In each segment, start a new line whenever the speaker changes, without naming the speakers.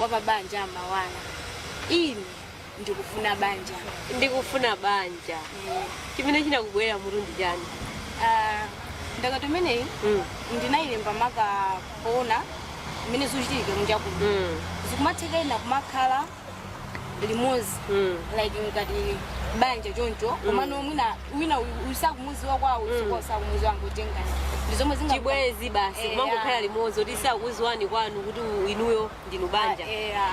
Wapabanja amawala. Ine ndikufuna banja.
Ndikufuna banja. Chimene chinakubwera mutu ndi chani?
Ah, ndakatulo imeneyi ndinayilemba maka poona mmene zikuchitika kunja kuno. Zikumatheka ena kumakhala limodzi like ngati banja choncho, komano mwina wina usakumuziwa kwawo, usikuwa usakumuziwa, angotengana ndi zomwe zinga
Chibwezi basi. Kumangokhala limodzi kuti sakuziwani kwanu kuti inuyo ndinu banja.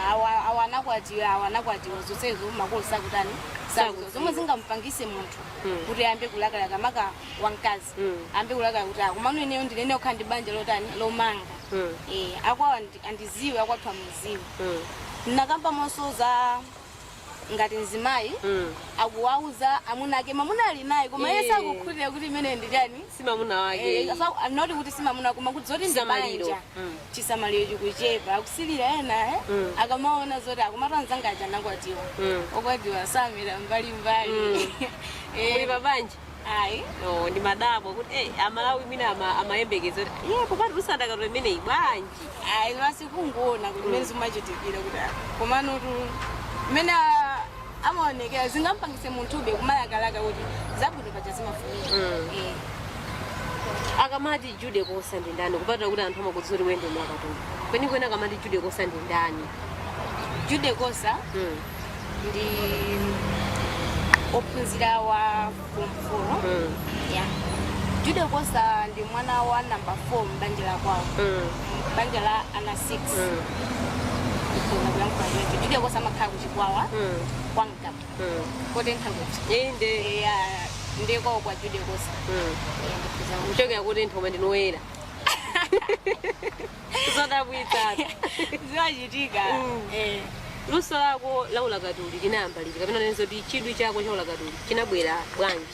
Awa anakwatiwa, awa anakwatiwa, zonsezo makolo sakutani, sakuziwa.
Sakuziwa.
Zomwe zingampangise munthu kuti ayambe kulakalaka, maka wamkazi, ayambe kulakalaka kuti akumano ineyo ndinene okhala ndi banja lotani, lomanga. Akwawo andiziwe, akwathu amuziwe. Nakambamonso za ngati mzimayi akuwauza amuna ake, mamuna ali naye, koma iye sakukhulupirira kuti imene ndi chani.
Si mamuna wake.
Not kuti si mamuna, koma kuti zoti ndi
Chisamaliro.
banja. Chisamaliro chikuchepa, akusilira ena, eh? Akamaona zoti akumatu anzanga aja anakwatiwa. Okwatiwa samira mbalimbali.
Muli pa banja?
Ayi.
Oh, ndi madabwa kuti Amalawi mwina amayembekeza kuti ye popati lusandakatulo imeneyi bwanji.
Ayi, masikunguona kuti mmene zimachitikira kuti komano tu mmene amaonekera zingampangise munthube kumalakalaka kuti zabwino paja zimafunika.
Akamati Jude Kosa ndi ndani, kupatula kuti anthu amakudziwa kuti wende mwakatolo kwenikweni, akamati Jude Kosa ndi ndani?
Jude Kosa ndi ophunzira wa form 4. Yeah. Jude Kosa ndi mwana wa number 4 mbanja la kwawo, banja la ana 6. Ikona kuyankhula choncho. Jude Kosa amakhala kuChikwawa, kwa Mgaba, kotentha kuti.
Inde.
Yeah, ndiko kwa Jude Kosa. Yeah, ndikhuza kuti
Kuchokera kotentha koma ndinoyera, zodabwitsa.
Zimachitika.
Luso lako la ulakatuli linayamba liti, kapena nenso kuti chidwi chako cha ulakatuli chinabwera bwanji?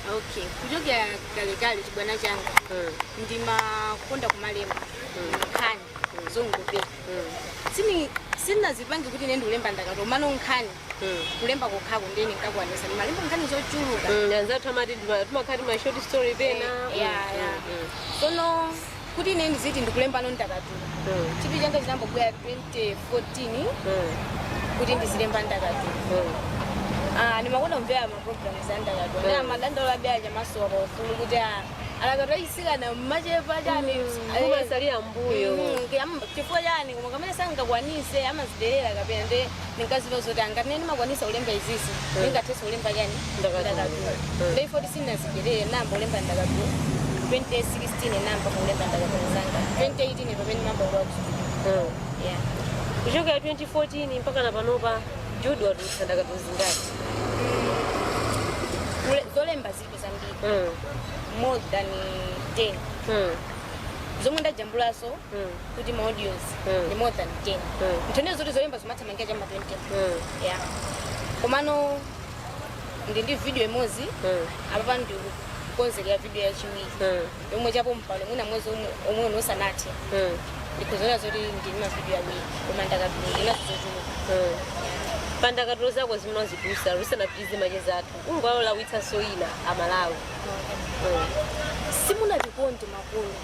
Okay, kuchokera kalekale, chibwana changa, ndimakonda kumalemba nkhani zongopeka. Sinazipange kuti ine ndikulemba ndakatulo, mano nkhani kulemba kokhako ndene nkakwanisa, ndimalemba nkhani zochuluka.
Anzathu amati timakhala tima short story pena.
Yeah. Sono kuti ine ndiziti ndikulemba no ndakatulo, chidwi changa chinambobwera 2014 kuti ndizilemba ndakatulo. Ah, ndimakonda kumvera ma programs a ndakatulo. Ndi amadandaula abe achamasowa pa ufulu kuti alakatulo achisikana mmachepa chani.
Mumasalira mbuyo.
Chifukwa chani? Koma kamene sangakwanise amaziderera kapena nde ndinkaziva zoti angati nene ndimakwanisa kulemba izizi, ndingathenso kulemba chani?
Ndakatulo.
Ndakatulo. Ndeyifoti sinaziderere, namba kulemba ndakatulo 2016, namba kulemba ndakatulo zanga 2018 pamene mamba kulowa ku studio. Yeah.
Kuchokera 2014 mpaka na panopa, Jude watulutsa ndakatulo zingati?
Zolemba zilipo zambiri, more than 10. Zomwe ndajambulaso kuti ma audios ndi more than 10. Nthene zoti zolemba zimathamangira chama 20. Yeah, komano ndi video imodzi. Apapa ndikukonzekera video yachiwiri yomwe chapo mpano mwina mwezi omwe uno usanathe ndikuzoona zoti ndili ma video awiri, koma ndakatulo ndinazo zochuluka.
Pa ndakatulo zako zimene wazitulutsa, lusanapitize macheza athu, ungawalawitsanso ina Amalawi.
Simunatikonde makolo,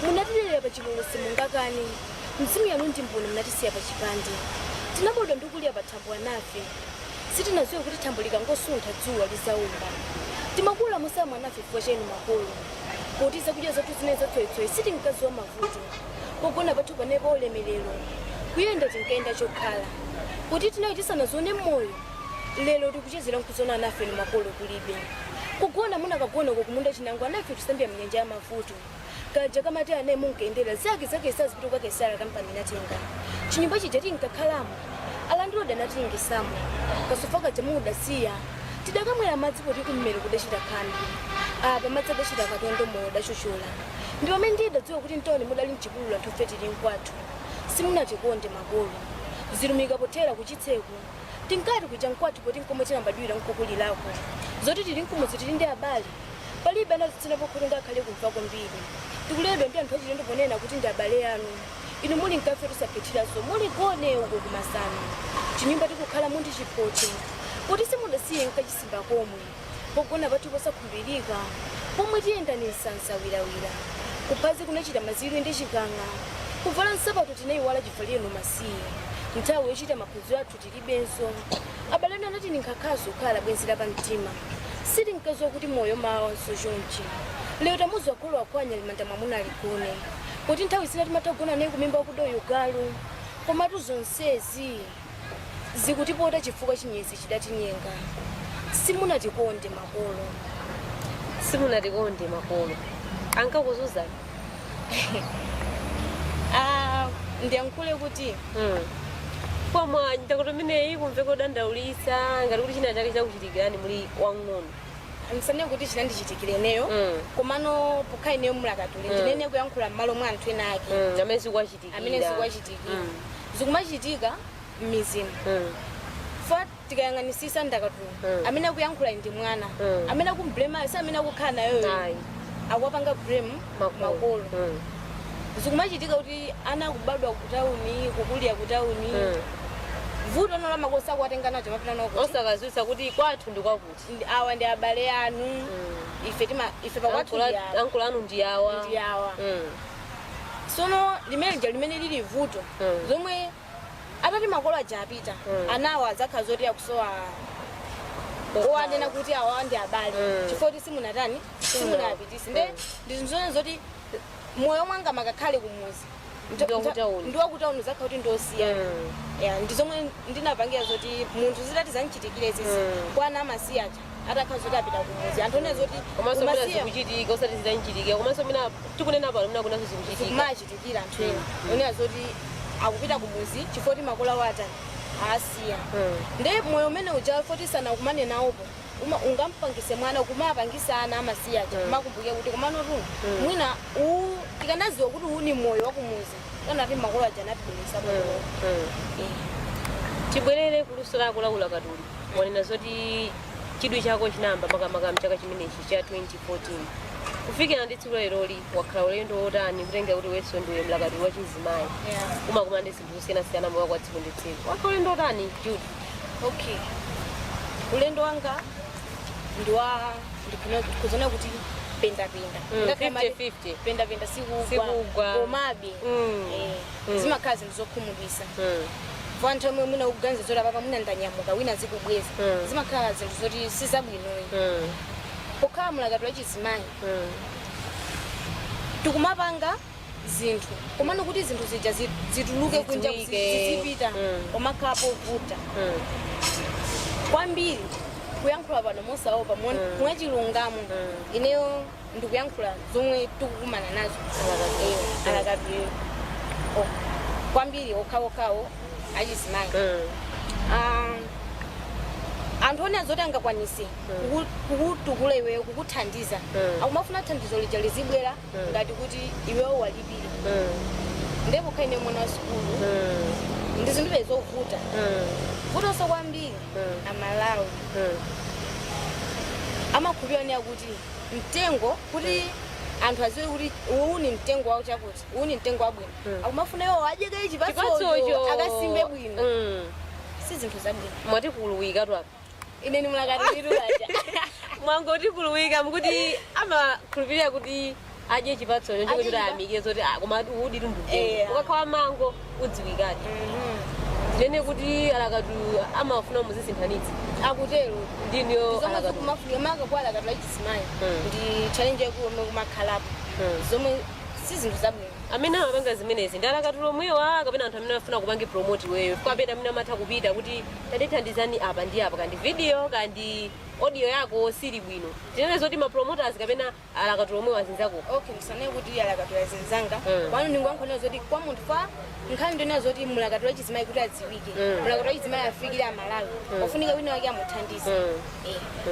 munatilera pa chilolo, simungakane. Mzimu yanu ndi mboni, munatisiya pa chipande. Tinabadwa ndi kulira pa thambo anafe, sitinadziwe kuti thambo likangosuntha dzuwa lizaumba. Timakula mosamwa anafe chifukwa chenu makolo, poti zakudya zathu zine zatswetswe, sitinkadziwa mavuto. Pogona pathu panepo ulemerero, kuyenda tinkayenda chokhala kuti tinali tisanazione mmoyo. Lero tikuchezera nkuzona anafe ni makolo kulibe. Kugona munakagona uko kumunda chinango, anafe tusambia mnyanja ya mavuto. Kaja kamati anaye munkayendera zake zake sazipita kwa Kaisara kampani inatenga. Chinyumba chija tinkakhalamo alandiroda anatingisamo. Kasofa kaja mudasiya tidakamwera madzi poti kummero kudachita khambi. Apa madzi adachita katondo, moyo udachochola. Ndi pamene ndidadziwa kuti mtawuni mudali mchipululu, anthu ife tili mkwathu. Simunatikonde makolo. Zilumika pothera kuchitseko, tinkati kuja mkwathu poti nkomwe tinambadwira nkukulirako. Zoti tili mkumudzi, tili ndi abale, palibe anatitsinapo khutu ngakhale kumva kwambiri. Tikuleredwa ndi anthu achilendo ponena kuti ndi abale anu. Inu muli mkafe tusaphethiraso, muli gone uko kumasana. Chinyumba tikukhala mundi chiphoche kuti simudasiye nkachisimba komwe. Pogona pathu posakhumbirika, pomwe tiyenda ni nsanza wirawira. Kuphazi kunachita maziri ndi chikang'a. Kuvala nsapato tinayiwala chivalire masiye. Nthawi yochita maphunziro athu tilibenso. Abale anu anati ninkhakhazo kukhala bwenzi la pamtima. Sitinkadziwa kuti moyo mawanso chonchi. Lero tamuzwa kholo akhwanya limanda mwamuna aligone. Kuti nthawi zina timatha kugona naye kumimba kudoyo galu. Komatu zonsezi zikutipota chifukwa chinyezi chidatinyenga. Simunatikonde makolo.
Simunatikonde makolo. Ankakuzuzani?
Ah, ndiyankhule kuti
Koma ndakatulo imeneyi kumveka kudandaulitsa ngati kuti china chake chakuchitikirani muli wang'ono.
Ndisanene kuti chinandichitikire ineyo, komano pokha ineyo mulakatuli, ndinene kuyankhula m'malo mwa anthu ena ake
Amene zikuwachitikira.
Amene zikuwachitikira. Zikumachitika m'mizimu. Fa tikayang'anisisa ndakatulo, amene akuyankhula ndi mwana, amene akumblema si amene akukhala nayoyo.
Ayi.
Akuwapanga blame makolo. Zikumachitika kuti ana akubadwa kutawuni, kukulira kutawuni, vuto la makolo sakuwatenga nacho mapita nawo kuti
Osakaziwitsa kuti kwathu ndi kwakuti.
Awa ndi abale anu, ife tima ife pakwathu ndi awa.
Ankulu anu ndi awa.
Ndi awa. Sono limene lija limene lili vuto, zomwe atati makolo aja apita, anawo adzakhala zoti akusowa owanena kuti awa ndi abale, chifukwa kuti simunatani, simunapitisi. Nde ndi zinthu zone zoti moyo mwanga makakhale kumuzi
Ndi wakutawuni.
Ndi wakutawuni zakhala kuti ndosiyana. Ya, ndi zomwe ndinapangira zoti munthu zitati zanchitikire zizi kwa ana amasiya aja atakhala zoti apita kumuzi, anthu one zoti
Komanso mwina
umasiya
zikuchitika osati zitanchitika, komanso mwina tikunena pano mwina kunaso zikuchitika.
Zikumachitikira anthu ena onena zoti akupita kumuzi chifukwa kuti makolo awo atani, asiya. Nde moyo umene uja foti sanakumane nawopo ungampangise mwana kumapangisa ana amasiya aja kumakumbukira kuti komanotu mwina tikanaziwa kuti uwu ni moyo wakumuzi, kanati makolo aja anatibweresa.
Tibwerere kuluso lako la ulakatuli. Wanena zoti chidwi chako chinayamba makamaka mchaka chimenechi cha 2014 kufikira ndi tsiku leroli. Wakhala ulendo wotani, kutenga kuti wenso ndiwe mlakatuli wa chizimayi, umakumana ndi zinthu zosiyanasiyana moyo kwa tsiku ndi tsiku? Wakhala ulendo wotani, Jude?
Okay, ulendo wanga ndiwa ndikuzona kuti pendapenda. Ngakhale
50-50.
Pendapenda sikugwa.
Sikugwa.
Komabe zimakhala zinthu zokhumudwitsa. Kwa nthawi imwe mwina ukuganiza zoti apapa mwina ndanyamuka, wina zikubweza. Zimakhala zinthu zoti sizabwinoyi. Pokhala mlakatuli wachizimayi, tikumapanga zinthu, komano kuti zinthu zija zituluke kunja,
Zidziwike.
zizipita, umakhala povuta kwambiri. Kuyankhula pano mosaopa, mwachilungamo, ineyo ndikuyankhula zomwe tikukumana nazo. Alakatuli kwambiri okhaokhawo achizimayi, anthu one zoti angakwanise kukutukula iweyo, kukuthandiza, akumafuna thandizo lija lizibwera ngati kuti iweyo walipira. Ndipo kha ine mwana wa sukulu, ndi zinthu zovuta vutonso kwambiri. Amalawi amakhulupirira kuti mtengo, kuti anthu aziwe kuti uwu ni mtengo wawo chakuti, uwu ni mtengo wabwino, akumafuna iwo adyeke chipatsocho
Chipatsocho.
akasimbe bwino. Si zinthu zabwino.
Mwati kuluwika tu apa.
Ine ni mlakatuliraja.
Mwangoti kuluwika mukuti amakhulupirira kuti adye chipatsocho
Adye
nchokuti ayamikire zoti, "Ah, koma udi tundu." Ukakhala mango udziwikadi. Tinene kuti alakatu amafuna muzisinthanitsa?
Akutero.
Ndiniyo
Zomwe
alakatu.
zikumafunika maka kwa alakatula chizimayi, ndi challenge yaku omwe kumakhalapo, zomwe si zinthu zabwino.
Amene amapanga zimenezi ndi alakatulo omwewa kapena anthu amene afuna kupange promote iweyo? Kapena amene amatha kupita kuti tandithandizani apa ndi apa, kandi video kandi audio yako sili bwino? Tinene zoti ma promoters kapena alakatulo omwewa azinzako?
Okay, ndisanene kuti alakatula zinzanga. Kwanu ndingoyankhula zoti kwa munthu fa nkhani ndinena zoti mulakatula chizimayi kuti adziwike, mulakatula chizimayi afikire Amalawi, ofunika wina wake amuthandize.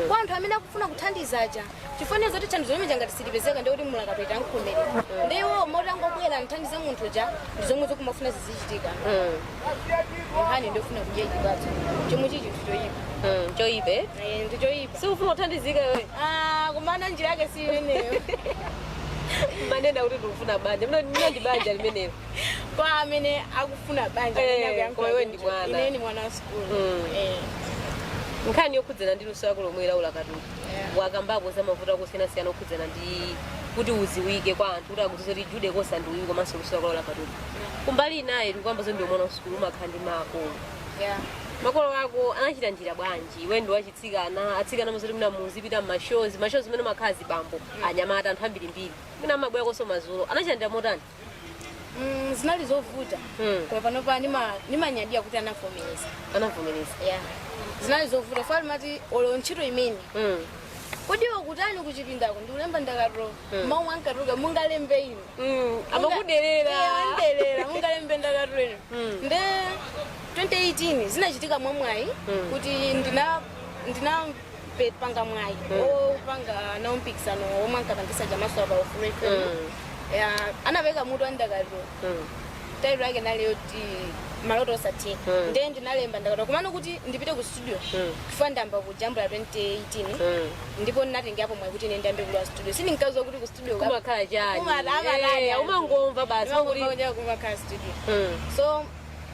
Kwa anthu amene akufuna kuthandizaja, chifaniro zoti thandizo limene ngati silipezeka, ndi kuti mulakatula itamkhomerera, ndiwo moti angobwera mthandize munthu ja, ndi zomwe zokumafuna zizichitika. Nkhani ndiyofuna kudya chipatso chomwe chichi chinthu choyipa.
Choyipa, eh?
Eh, ndi choyipa.
Sikufuna kuthandizika iwe?
Ah, kumana njira yake si imeneyo.
Manena kuti tikufuna banja, mna ndi banja limenelo.
Kwa amene akufuna banja,
Eh,
amene akuyankhula
koma iwe ndi
choncho.
mwana.
Ine ni mwana wa sukulu.
Nkhani yokhudzana ndi luso lako lomwe la ulakatuli,
Yeah.
wakambapo za mavuto akosiyanasiyana okhudzana ndi Kuti uziwike kwa anthu, kuti akudziwa kuti Jude Kosa ndi uyu komanso luso lako lakatuli. Kumbali inayi, tikuyamba zoti ndiwe mwana wa sukulu, umakhala ndi makolo. Makolo ako anachita njira bwanji? Iwe ndi wachitsikana, atsikana muzoti muna muzipita mmashows, mashows zimene makhala zibambo, anyamata, anthu ambirimbiri, mwina amabwera koso madzulo, anachita njira motani?
Zinali zovuta, koma panopa nimanyadira kuti anavomereza.
Anavomereza.
Yeah, zinali zovuta fali mati olo ntchito imene, kodi iwe kutani kuchipindako? Ndikulemba ndakatulo. Mawu ankatuluka, mungalembe ino?
Amakuderera.
Amanderera, mungalembe ndakatulo ino? Nde 2018 zinachitika mwamwayi kuti ndina panga mwayi opanga nawo mpikisano omwe ankapangisa Chamaso pa Ufulu FM. Ya, anapeka mutu wa ndakatulo. Title yake nali yoti Maloto Osatheka. Ndiye ndinalemba ndakatulo, komano kuti ndipite ku studio, chifukwa ndamba kujambula 2018, ndipo ndinatengapo mwayi kuti ine ndiyambe kulowa studio. Sindinkadziwa kuti ku studio
kumakhala chani.
Amatani.
Eh, umangomva basi kuti
Kumakhala studio. So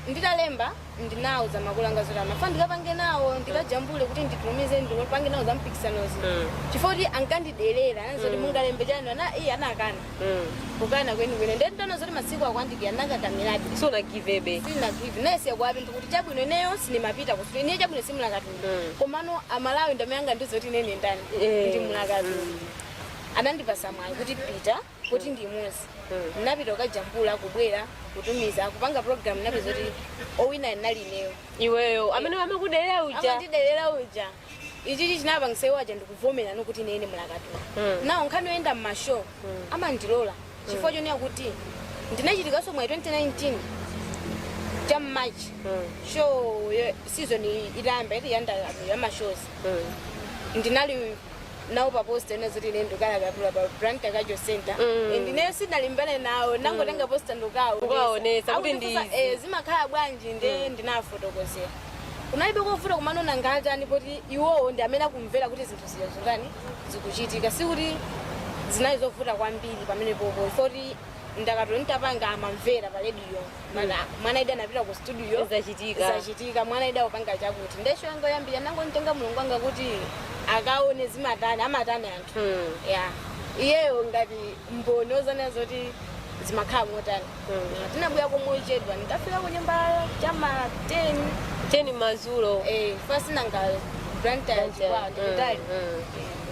nditalemba, ndinawuza makolo anga zoti amafa ndikapange nawo, ndikajambule kuti nditumize, ndikapange nawo za mpikisanozi, chifukwa kuti ankandidelera anazoti, mungalembe chani? Ana iye anakana, kukana kwenikweni. Ndiye nditaona zoti masiku akuandikira, ndakakamirabe.
Sunagivebe.
Sinagive, nesiya kuwapempha kuti chabwino, ineyo sinimapita kusuti, ineyo chabwino simulakatuli, komano Amalawi ndamuyanga ndizoti inene ndani? Ndi mulakatuli. Anandipasa mwayi kuti pita, kuti ndimuzi. Ndinapita kukajambula, kubwera, kutumiza, kupanga program, napeza kuti owina nali ineyo.
Iweyo amene amakudelera uja.
Amandidelera uja. Ichichi chinapangisa waja ndikuvomera nokuti inene mulakatula. Nawo nkhani yoyenda mmashow amandilola, chifukwa chonena kuti ndinachitikaso mwayi 2019 cha March, show season itayamba iti yandakatulo ya mashows, ndinali nawo pa poster ina zoti ine ndikalakatula pa Blantyre Cultural Center. Ndineyo sinalimbane nawo, nangotenga poster ndukaonesa.
Ukaonesa kuti
Akuti
ndizi.
Zimakhala bwanji? Nde ndinafotokozera, kunalibe kovuta, kumanona ngatani poti iwowo ndi amene akumvera kuti zinthu zija zotani zikuchitika. Sikuti zinali zovuta kwambiri pamene popo, foti ndakatulo nditapanga amamvera pa radio. Mana mwana ida anapita ku studio.
Zachitika.
Zachitika, mwana ida upanga chakuti. Ndesho yango yambira nangonitenga mulungu wanga kuti akaone zimatani, amatani anthu. Ya, iyeyo ngati mboni ozana zoti zimakhala motani. Tinabwera komochedwa, nditafika ku nyumba chama 10.
10 madzulo.
Eh, fasinanga Blantyre chikwa ndikutali.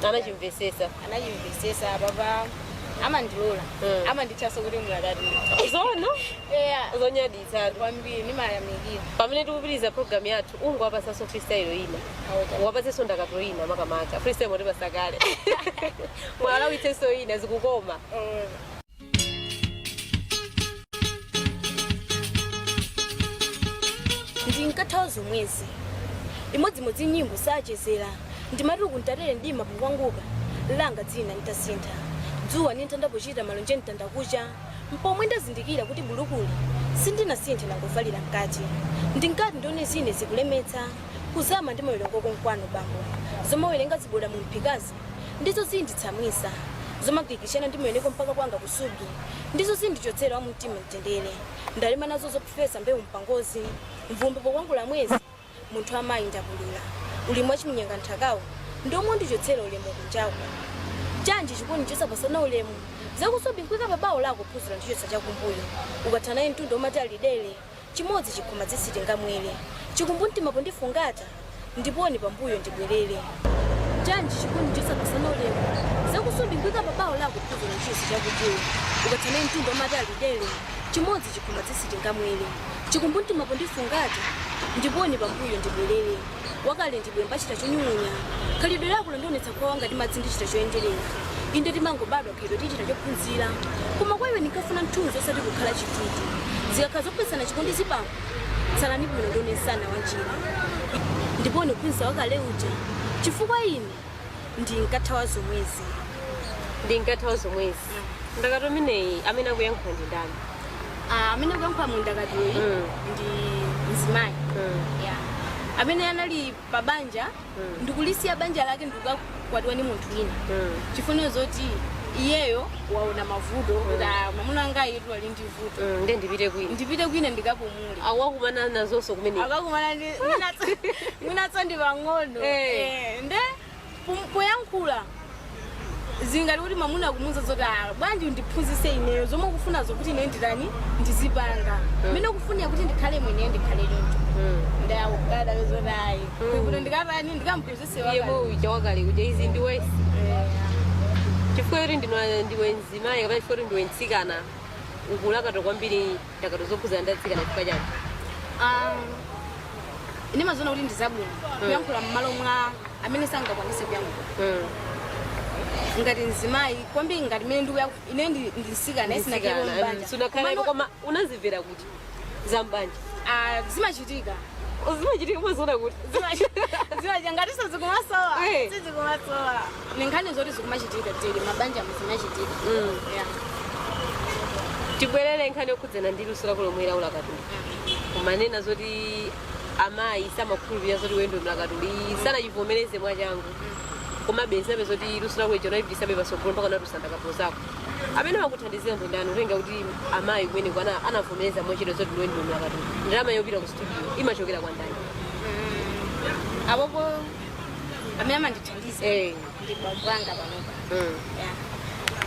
Anachimvesesa.
Anachimvesesa, papa amandilola. Amanditchaso kuti mulakatuli.
Zono.
Eya.
Zonyaditsa.
Kwambiri, nimayamikira.
Pamene tikupitiriza program yathu, ungu wapasanso freestyle ina, wapasenso ndakatulo ina, makamaka freestyle motipasa kale, mwalawitsenso ina, zikukoma.
Ndinkathawa zomwezi imodzimodzi, nyimbo sachezera, ndimati ukuntatere mdima pokwanguka langa dzina nditasintha dzuwa ninthandapochita malonje mtandakucha, mpomwe ndazindikira kuti bulukuli sindinasinthe, nangovalira mkati. Ndinkati ndione zine zikulemetsa kuzama ndi mawerengoko nkwano bambo, zomawerenga ziboda mu mphikazi ndizo zinditsamwisa, zomagwikishana ndi mawereko mpaka kwanga kusugi ndizo zindichotsera wa mumtima mtendere. Ndalima nazo zofesa mbewu mpangozi mvumbi pokwangula mwezi, munthu amayi ndapulula ulimi wachimnyenga nthakawo ndomwe ndichotsera ulemu kunjaku. Chanji chikondi chosapasana ulemu, zakusobi nkwika pa bawo lako, phunzira ndichotsa chakumbuyo ukatha naye mtundu omati alidere chimodzi chikhoma dzisitingamwere chikumbumtima pondifungata ndiponi pambuyo ndibwerere. Chanji chikondi chosapasana ulemu, zakusobi nkwika pa bawo lako, phunzira ndichotsa chakumbuyo ukatha naye mtundu omati alidere chimodzi chikhoma dzisitingamwere chikumbumtima pondifungata ndiponi pambuyo ndibwerere. Wakale ndibwemba chita chonyung'unya, khalidwe lako landionetsa kwa ngati madzi ndi chita choyenderera. Inde timangobadwa, khalidwe tichita chophunzira, koma kwa iwe ndinkafuna mthunzi osati kukhala chitutu. Zikakhala zopesana chikondi zibambo, tsalani bwino ndionesana wa njira, ndiponi kuphunzitsa wakale uja, chifukwa ine ndinkathawa zomwezi.
Ndinkathawa zomwezi, ndakatulo imeneyi amene akuyankhula ndi ndani?
Ah, amene akuyankhula mu ndakatuloyi ndi mzimayi, yeah, amene anali pa banja ndikulisiya banja lake ndikukakwatiwa ndi munthu wina, chifuniro zoti iyeyo waona mavuto kuti, ah, mwamuna wanga ayitu ali ndi vuto.
Nde ndipite kwina.
Ndipite kwina ndikapumule.
Awakumana nazonso kumene.
Akakumana ndi mwinatso ndi pang'ono. Nde poyankhula Zingati kuti mamuna akumuuza zoti, "Ah, bwanji undiphunzise ineyo zomwe ukufunazo kuti ine nditani, ndizipanga mmene ukufunira kuti ndikhale mwene, ndikhale choncho." Ndayakukada zoti ayi, kuti ndikatani, ndikamphunzise wakale.
Yemwe uja wakale kuja, izi ndi wesi chifukwa kuti ndiwe mzimayi kapena chifukwa kuti ndiwe mtsikana ukulakatula kwambiri ndakatulo zokhudzana ndi atsikana, chifukwa chani?
Ah, ine mazoona kuti ndizabwino kuyankhula m'malo mwa amene sangakwanise kuyankhula ngati mzimayi kwambiri, ngati mene ndikuya ine ndi mtsikana, sinakhalepo mbanja.
Sunakhalepo, koma unazimvera kuti za mbanja?
Ah, zimachitika.
Zimachitika, umaziona kuti?
Zimachitika ngati sizikumasowa. Sizikumasowa, ni nkhani zoti zikumachitika tili mabanja, zimachitika. Yeah.
Tibwerere nkhani yokhudzana ndi luso lako lomwe la ulakatuli. Kumanena zoti amayi samakhulupirira zoti iwe ndiwe mlakatuli, sanachivomereze mwachangu, komabe zinabe zoti luso lako icho unalipitisabe pasogolo mpaka unatulutsa ndakatulo zako. Amene wakuthandizira ndi ndani utenga kuti amayi kumeneko anavomereza mwachidwe zoti iwe ndiwe mlakatuli? Ndalama yopita ku studio imachokera kwa ndani?
Apopo amene amandithandiza ndi bambo anga panopa. Yeah.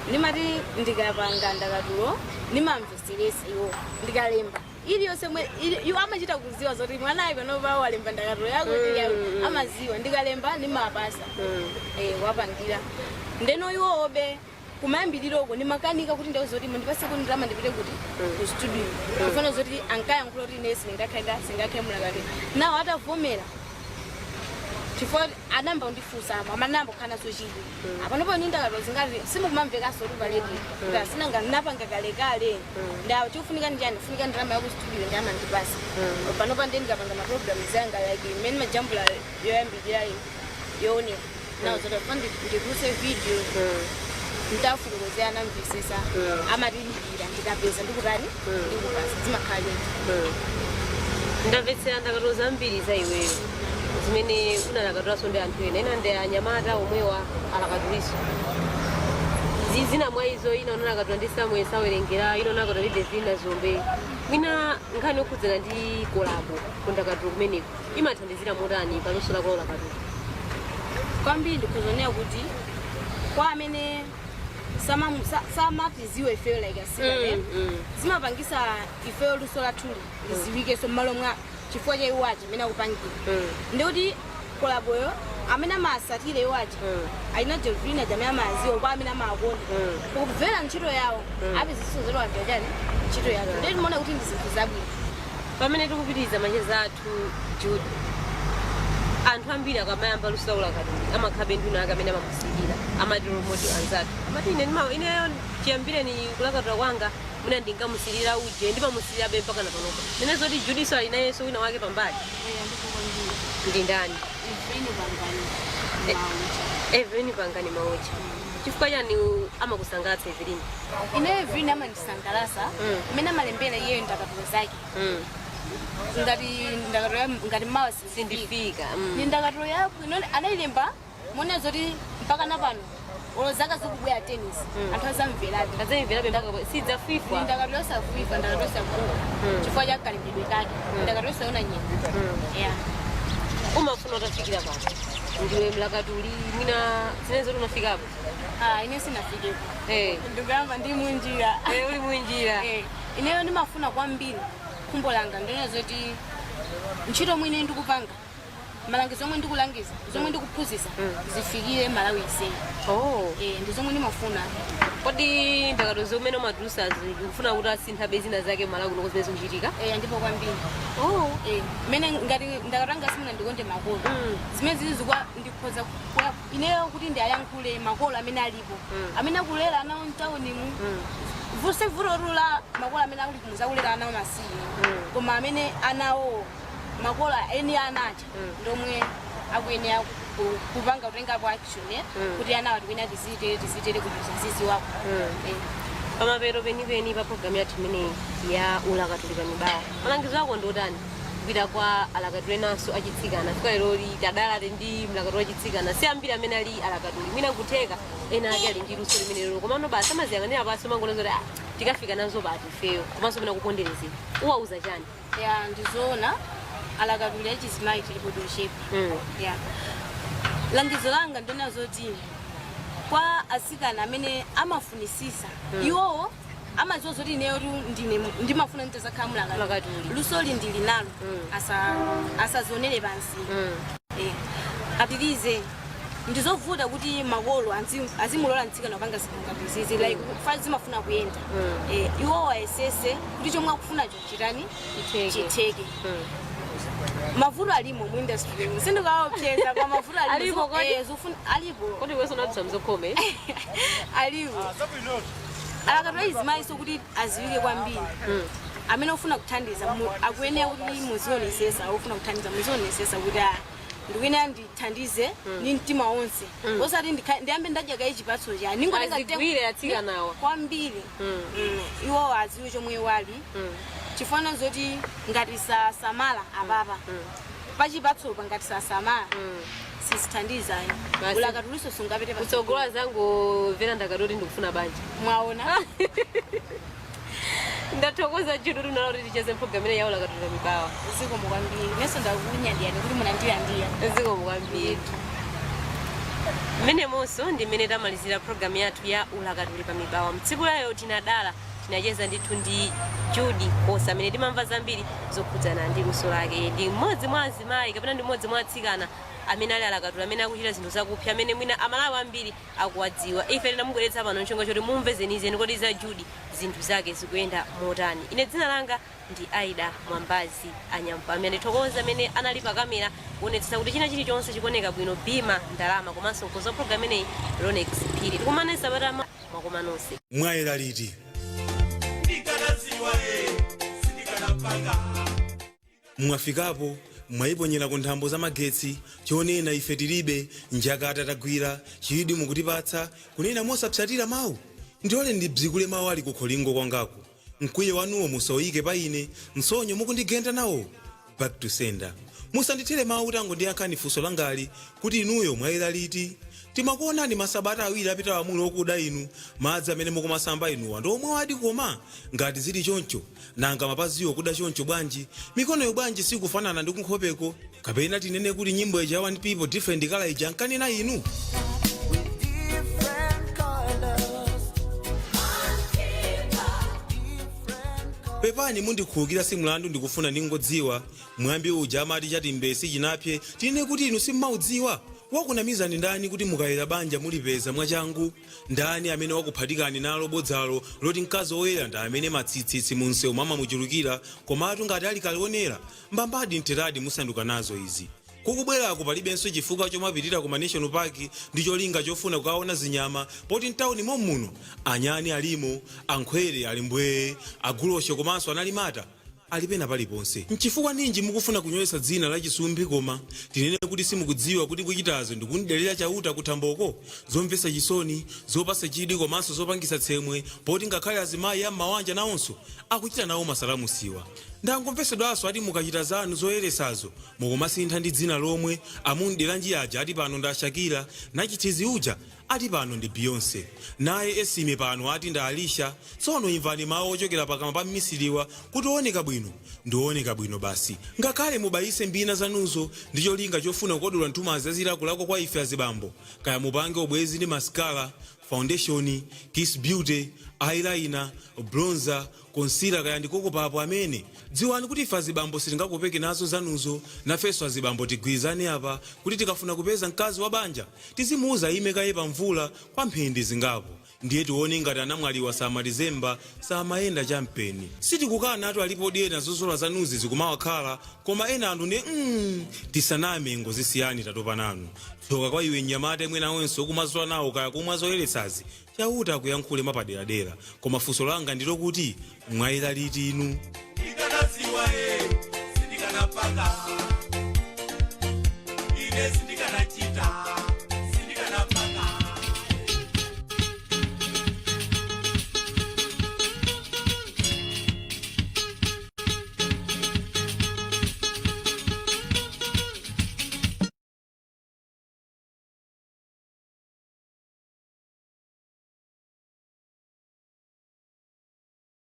Ndimati ndikapanga ndakatulo ndimamveseresa iwo, ndikalemba iliyonse iwo amachita kuziwa zoti mwanayi panopa walemba ndakatulo yakuti amaziwa. Ndikalemba ndimapasa, wapangira. Ndeno iwowobe kumayambiriroko ndimakanika kuti ndauza kuti mundipase kuti ndalama ndipite kuti ku studio, kufana zoti ankayankhula kuti ine sindingakhale mlakatuli. Nawo atavomera, chifukwa anamba kundifunsa amo, amanamba kukhala nazo chidwi, apanopo ni ndakatulo zingati simukumamvekaso kuti paledi kuti asinanga napanga kalekale, ndawo chikufunika njani, kufunika ndalama ya ku studio, ndi amandipasa. Panopa ndi ndikapanga ma programs anga like imene majambula yoyambirirayo yooneka nawo zoti afa ndituluse video, ntafulokozera anamvesesa, amatidikira ndikapeza ndikutani, ndikupasa, zimakhala choncho.
Ndamvetsera ndakatulo zambiri za iweyo zimene unalakatulanso ndi anthu ena, ena ndi anyamata omwewa alakatuliso. Zina mwa izo, ina unalakatula ndi Samuel Sawerengera, ina unalakatula ndi Devina Zombe. Mwina nkhani yokhudzana ndi collabo kundakatulo kumeneko imathandizira motani paluso lako lolakatula?
Kwambiri ndikuzonera kuti kwa amene samatiziwa ifeyo like asikane, zimapangisa ifeyo luso lathuli liziwikeso m'malo mwa chifukwa cha iwo aja amene akupangira. Ndikuti collabo yo amene amasatire iwo aja, aina Delvina amene amaziwa, kwa amene amakonda kumvera ntchito yawo, apeziso zoti wamvera chani ntchito yake. Ndiye timaona kuti ndi zinthu zabwino.
Pamene tikupitiriza macheza athu, Jude, anthu ambiri akamayamba luso la ulakatuli amakhabe ndi ake amene amamusikira, amati role anzathu amati ine ineyo chiyambireni kulakatula kwanga mwina ndinkamusilira uje, ndimamusilirabe mpaka na panopa. Nene zoti Judiso ali nayenso wina wake pambali, ndi ndani? Evelyn Pangani Maucha. Chifukwa chani amakusangalatsa Evelyn?
Ine Evelyn amandisangalasa imene amalembera iyeyo ndakatulo zake, ngati ndakatulo ngati Mawa Sindifika.
Sindifika.
Ni ndakatulo yabwino anayilemba mone zoti mpaka napano, olo zaka zikubwera tennis, anthu azamverabe.
Azamverabe mpaka sidzafifwa.
Ni ndakatulo yosafifa, ndakatulo yosakuwa chifukwa cha kalembedwe kake, ndakatulo yosaona nyengo, yeah.
Umafuna utafikira pano ndiwe mlakatuli, mwina zimene zoti unafikapo?
Ah, ine sinafikepo. Ndikuyamba, ndi munjira.
Eh, uli munjira.
Eh, ineyo ndimafuna kwambiri, khumbo langa ndonena zoti ntchito mwine ndikupanga, malangizo omwe ndikulangiza, zomwe ndikuphunzitsa, zifikire Malawi iseyi. Eh, ndi zomwe ndimafuna.
Kodi ndakatulo zimene umatulusazi ukufuna kuti asinthabe zina zake Malawi kuno zimene zikuchitika?
Eh, ndipo kwambiri. Eh, mene ngati ndakatanga Simuna Ndikonde Makolo, zimene zili zikwa ndikhoza ineyo kuti ndiayankhule makolo amene alipo, amene akulera anawo mtaunimu. Vuse vuto la makolo amene akuli kumuza kulera anawo masiye, koma amene anawo makolo eni anacha ndomwe akuyenera kupanga, kutengapo action, kuti anawo tikuyenera tizitere, tizitere kuti zizizi wako.
Pamapeto penipeni pa programu yathu imeneyi ya ulakatuli pa Mibawa, malangizo ako ndi otani kupita kwa alakatuli enanso achitsikana? Fika leroli tadala ali ndi mlakatuli wachitsikana, si ambiri amene ali alakatuli. Mwina nkutheka ena ake ali ndi luso limene lero, komano basi amaziyang'anira pansi, mangoona zoti, "Ah, tikafika nazo pati ifeyo?" Komanso pena kuponderezera, uwauza chani?
Ya, ndizoona, alakatuli achizimayi tilipo tochepa. Ya, langizo langa ndona zoti Kwa asikana amene amafunisisa, iwowo amadziwa zoti ineyo tu ndine ndimafuna nditazakhala
Mlakatuli.
mlakatuli, lusoli ndili nalo, asazionere pansi. Apitirize. Ndizovuta kuti makolo azimulola mtsikana kupanga zinthu ngati izizi, like fa zimafuna kuyenda. Iwowo ayesese kuti chomwe akufunacho chitani?
Chitheke.
Chitheke. Mavuto alimo mu industry, sindikaopseza kwa mavuto alimo.
Alipo kodi?
Alipo.
Kodi iwenso unadutsa mzokhome?
Alipo. Alakatula izimayiso kuti aziwike kwambiri. Amene ofuna kuthandiza akuyenera kuti muzionesesa, ofuna kuthandiza muzionesesa kuti ndikuyenera ndithandize ni mtima wonse, osati ndiyambe ndadya kaye chipatso chani, ningotenga.
Azigwire atsikanawa.
Kwambiri. Iwowo aziwe chomwe wali chifana zoti ngati sasamala apapa pachipatsopa, ngati sasamala sizithandiza.
Basi.
Ulakatuliso sungapite patsogolo.
Kutsogola zangu vera ndakatoti ndikufuna banja.
Mwaona.
Ndathokoza Jude kuti unalo kuti ticheze mpulogalamu imene ya Ulakatuli Mibawa.
Zikomo kwambiri, nenso ndakunyadiyani kuti munandilandira.
Zikomo kwambiri. Mmenemonso ndi mmene tamalizira programu yathu ya Ulakatuli pa Mibawa. Mtsiku layo tinadala tinacheza ndithu ndi Judy Kosa amene timamva zambiri zokhudzana ndi luso lake. Ndi mmodzi mwa azimayi kapena ndi mmodzi mwa atsikana amene ali alakatuli, amene akuchita zinthu zakupsa, amene mwina Amalawi ambiri akuwadziwa. Ife tinamubweretsa pano nchonga choti mumve zenizeni kodi za Judy zinthu zake zikuyenda motani. Ine dzina langa ndi Aida Mwambazi Anyampami. Andithokoza amene anali pa kamera kuonetsetsa kuti china chilichonse chikuoneka bwino, Bima Ndalama, komanso mkonzi wa program imeneyi, Ronex Phiri. Tikumane sabata mwakoma nonse.
Mwayera liti?
Ndikanaziwa e, sindikanapanga.
Mwafikapo mwayiponyera ku nthambo za magetsi. Chonena ife tilibe njakata, tagwira chidi mukutipatsa kunena mosapsatira mawu. Ndilole ndibzikule mawu ali kukholingo kwangaku. Mkwiyo wanuwo musawuyike pa ine, msonyo mukundigenda nawo back to sender. Musandithere mawu kuti angondiyankhani funso langali kuti inuyo mwayera liti? Timakuonani masabata 2 apitawo amuli okuda inu. Madzi amene mukumasamba inuwa ndi omwe wadi? Koma ngati zili choncho, nanga mapaziwo kuda choncho bwanji? Mikonoyo bwanji sikufanana ndi kunkhopeko? Kapena tinene kuti nyimbo ija "One People Different Colour" ija nkanena inu?
Different colors.
Pepani, mundikhulukira, si mlandu, ndikufuna ndingodziwa. Mwambi uja amati chatimbe sichinapye, tinene kuti inu simmaudziwa? Wakunamizani ndani kuti mukayera banja mulipeza mwachangu? Ndani amene wakuphatikani nalo bodzalo loti mkazi woyera ndi amene matsitsitsi munsewu mamamuchulukira? Komatu ngati ali kalionera mbambadi mteradi, musanduka nazo izi. Kukubwerako palibenso chifukwa chomapitira ku national park ndi cholinga chofuna kukaona zinyama, poti mtawuni mommuno anyani alimo, ankhwere ali mbwee, aguloshe komanso analimata alipena paliponse. Nchifukwa ninji mukufuna kunyoyesa dzina la chisumbi? Koma tinene kuti simukudziwa kuti kuchitazo ndikundelera Chauta kuthamboko? Zomvetsa chisoni, zopasa chidwi komanso zopangisa tsemwe, poti ngakhale azimayi am'mawanja nawonso akuchita nawo masalamusiwa. Ndangomvesedwanso ati mukachita zanu zoyeresazo mukumasintha ndi dzina lomwe. Amunderanji aja ati pano ndi Ashakira, nachithizi uja ati pano ndi Beyonce, naye Esime pano ati ndi Alisha. Tsono imvani mawu ochokera pakamwa pa mmisiriwa kuti ooneka bwino ndiooneka bwino basi, ngakhale mubayise mbina zanuzo ndi cholinga chofuna kukodula nthumazi zazilakolako kwa ife azibambo. Kaya mupange ubwezi ndi mascara, foundation, Kiss Beauty, eyeliner, bronzer, concealer, kaya ndikokopapo amene, dziwani kuti ife azibambo sitingakopeke nazo zanuzo. Nafenso azibambo tigwirizane apa kuti tikafuna kupeza mkazi wa banja tizimuuza ime kaye pamvula kwa mphindi zingapo, ndiye tione ngati anamwaliwa samatizemba, samayenda champeni. Sitikukana atu alipo ena zozola zanuzi zikumawakhala, koma ena anthu ndi tisaname, ngozisiyani, tatopa nanu. Tsoka kwa iwe mnyamata imwe nawenso ukumazola nawo kaya kumwa zoyeretsazi. Chauta akuyankhule mwapaderadera. Koma funso langa ndilokuti mwayera liti inu?
Ndikanaziwa e, sindikanapanga.